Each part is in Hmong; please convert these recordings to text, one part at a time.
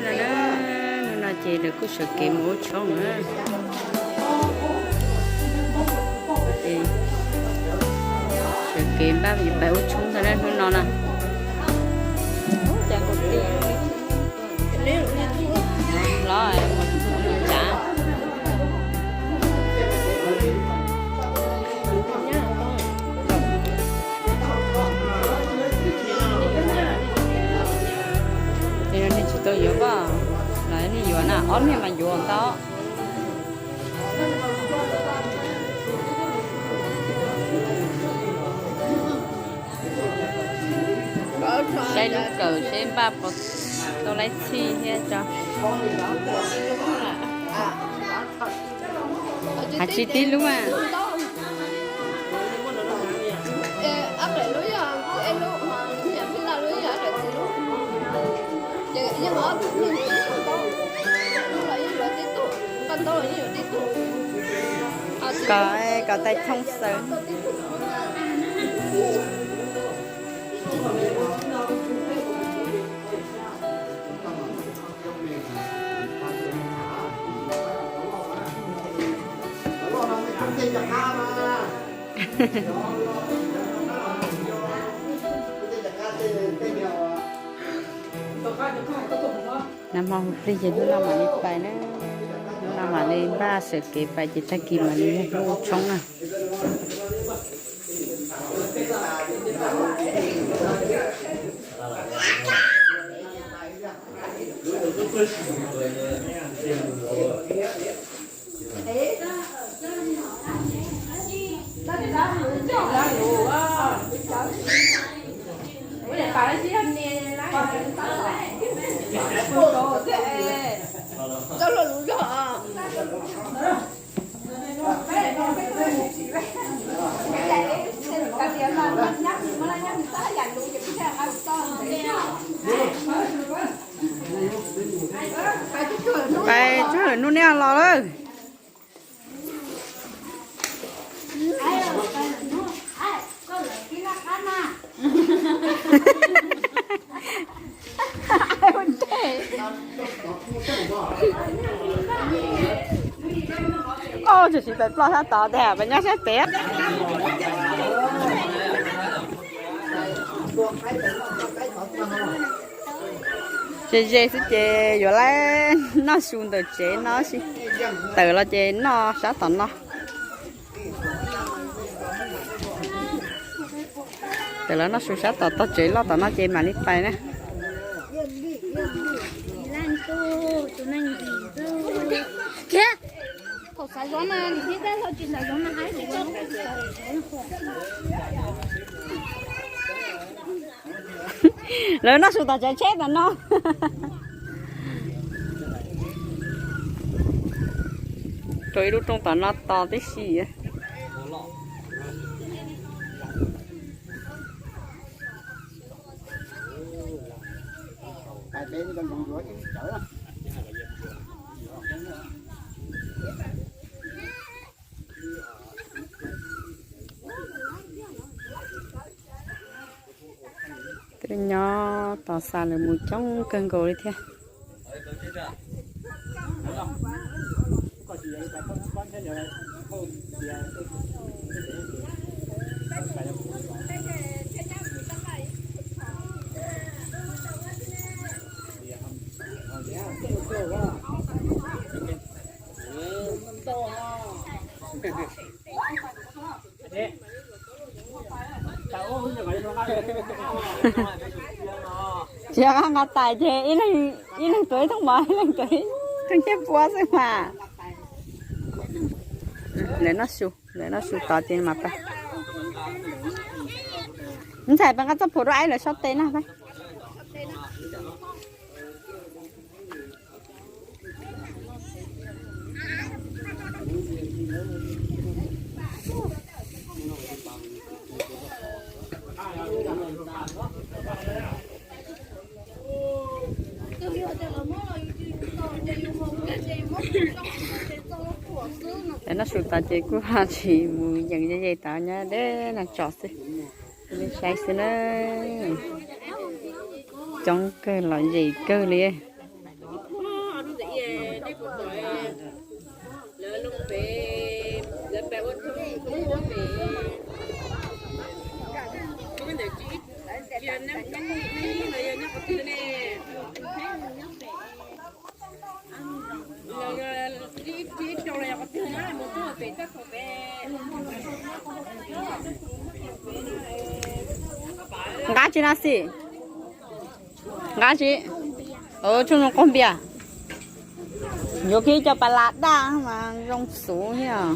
No na, hnub no ces lawv kuj sawv kev mus ua tshoob na. Sawv kev npaj yuav pais ua tshoob ntag na hnub no na. Los, los, nej tsis tau yuav paj, los nej yuav na, ob niag mas yuav ntau. Saib lub kawm seb npaj puas tau laib txhij thiab tso. Hais tsis tib lub a. Kom, kom tais thoob xaws. Nag hmo hu plig ces hnub no mam li pais na. Hnub no mam li npaj sawv kev pais ces tag kis mam li mus ua tshoob na. Pais tso lawm, hnub neb los lawm. Oj, tseem siv pais ploj sab tod tiag, pais nyob sab pem. Ze ze xwb ces yuav lawv noj su ntawm tsev no, tawm los ces noj sab tom no. Tawm los noj su sab tom tog tsev loj tom no ces mam li pais na. Lawv noj su tom tsev tsheb tom no. Rau ib lub rooj tom no tos tib si. Twb nyob tos xa lawv mus coob kawg nkaus li thiab. Tsis nqa tais ces ib leeg tuav ib thooj mov, ib leeg tuav ib thooj nyiaj pua xwb mas. Lawv noj su, lawv noj su tod ces mas pais. Ntxhais pais nqa txoj phuam rau aib lawv so tes na. Lawv noj su tas ces kuj ho tsis mus yees, ze ze tas nyob deb no tso xwb. Saib xwb na, coob kawg los ze kawg li. Nqa tsi na xij? Nqa tsi? Tshuaj zoo qaug npias. Yuav kiag cov pas las daj mas zoo xwb thiab.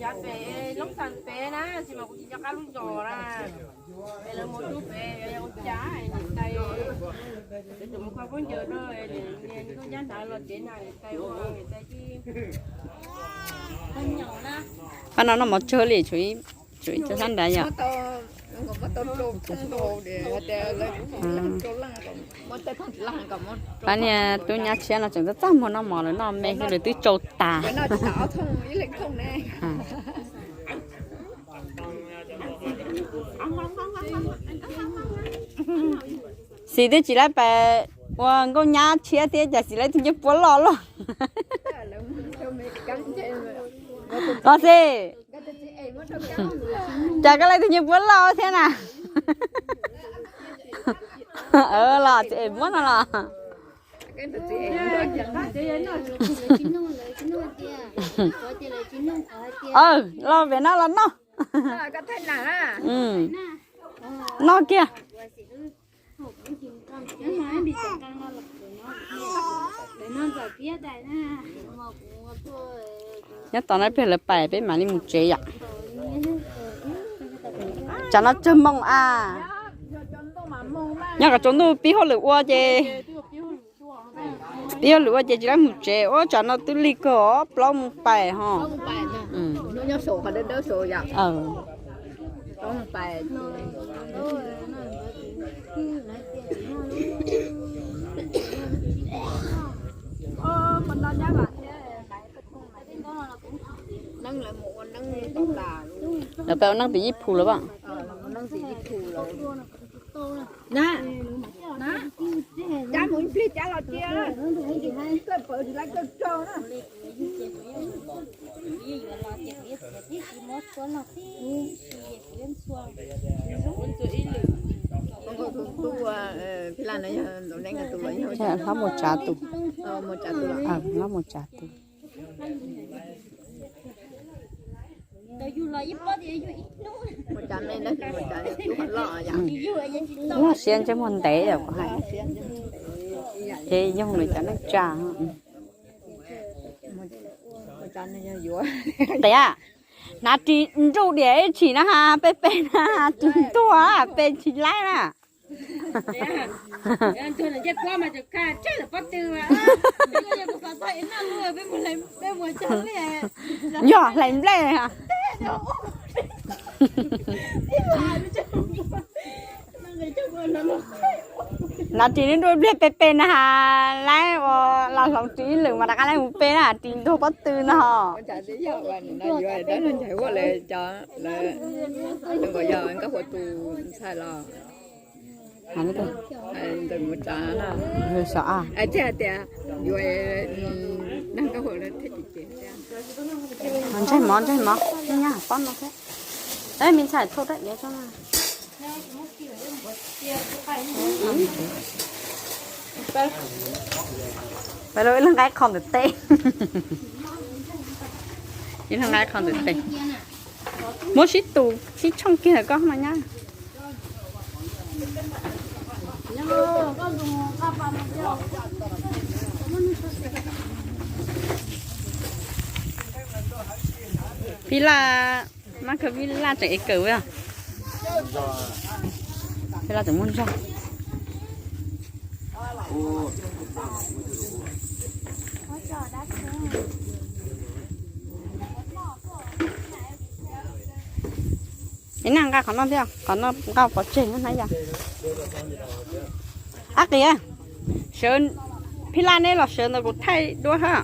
Yav pem Loob Xas pem na, tsis mas kuv tsis nco qab lub zos na. Pem lawv mus rau pem ua cas niam tais, lawv tseem mus kho khaub ncaws rau niam nkauj Nyab Hnav los tsev na, niam tais ua niam tais ci. Qhov no noj mov tsawg li, tshuav ib co sab nrad yom. Niag tub nyab tshiab no tseem txaj txaj muag noj mov, lawv noj me xwb lawv twb tsau tas. Xis twb tsis laib pais ua nkauj nyab tshiab thiab, cas xis laib tus ncej puab loj loj. Los xis, cas koj laib tus ncej puab loj thiab na? Los txiv es muab no los. Los pem no los noj. Noj kiag. Nyob tos no pliag lawv pais peb mam li mus tsev yom. Tsam no tsawg moos a? Nyob kom tsaus ntuj pib hauj lwm ua ces, pib hauj lwm ua ces tsis laib mus tsev. Ua tsam no twb lig kawg os, plaub mus pais ho. Lawv pais ua neeb tim Yij Phu lawm as. Hlob Mus Tsav tus, Hlob Mus Tsav tus. Loj siab ntsej muag ntev yom, kuv hais. Ces yog lawv cov neej tsa. Qias, hnav ris nruj diam ib tshim na ha, peb peb na ha, ris ntuag peb tsis laib na. Yog hlais nplej. Hnav ris nruj nruj nplej peb peb na ha, laib ua los hloov ris ib lwm mas rov qab laib mus peb na, ris ntuag pob tw no. Ntsaig mov, ntsaig mov, pob no thiab. Me ntxhais thauj dab diav tso na. Peb lub ib leeg nqa ib qho ntawm teb. Ib leeg nqa ib qho ntawm teb. Muab sib tus sib tshooj kiag ntawm koj no nyab. Phij Laj, mab kawg Phij Laj tseem ev kawm os. Phij Laj tseem muaj zog. Es nqa qhov no thiab, qhov no nqa pov tseg na yom. Ab qias, sawv, Phij Laj neb los sawv ntawm kuv thaij duab hab.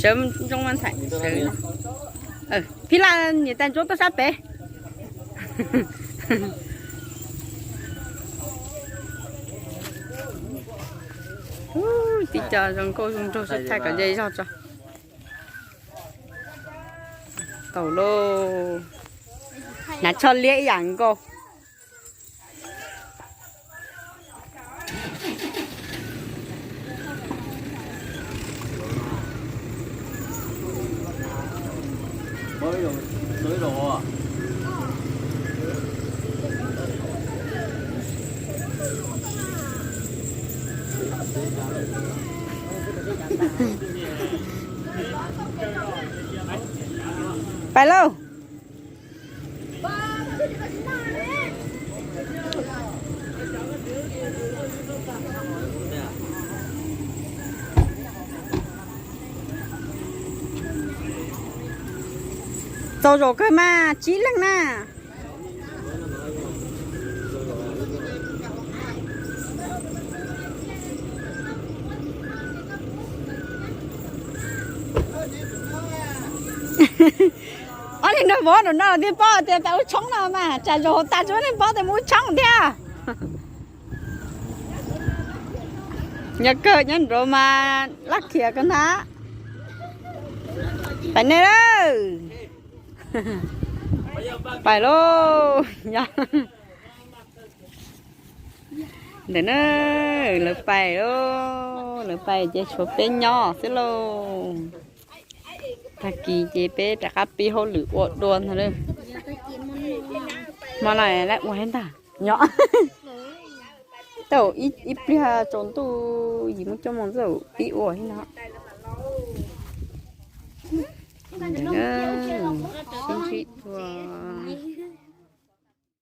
Sawv zoo mas ntxhais, sawv. Phij Laj niam tais ntsuab tuaj sab pem. Tib co zoo nkauj zoo nraug sib thaij kom ze zog tso. Tau lauj. Hnav tsho liab ib yam nkaus. Pais lauj. Txaus zaum kawg mas tsib leeg na. Ob niag nrog vov nraum no los tias paub tias tas ua tshoob no mas tsam zaum tas tsis muaj neeg paub tias mus ua tshoob thiab. Nyob kawg nyob nraud mas laj khiav kawg ntag. Pais nej lawm. Pais lauj. Ntawm na, lawv pais lauj, lawv pais ces tshuav peb nyob xwb lauj. Tag kis ces peb rov qab pib hauj lwm ua dua ntag lauj. Hmo no lawv ua li ntag, nyob tau ib pliag tsaus ntuj yim mus cuaj moos txawm pib ua li no. Sib ntsib dua.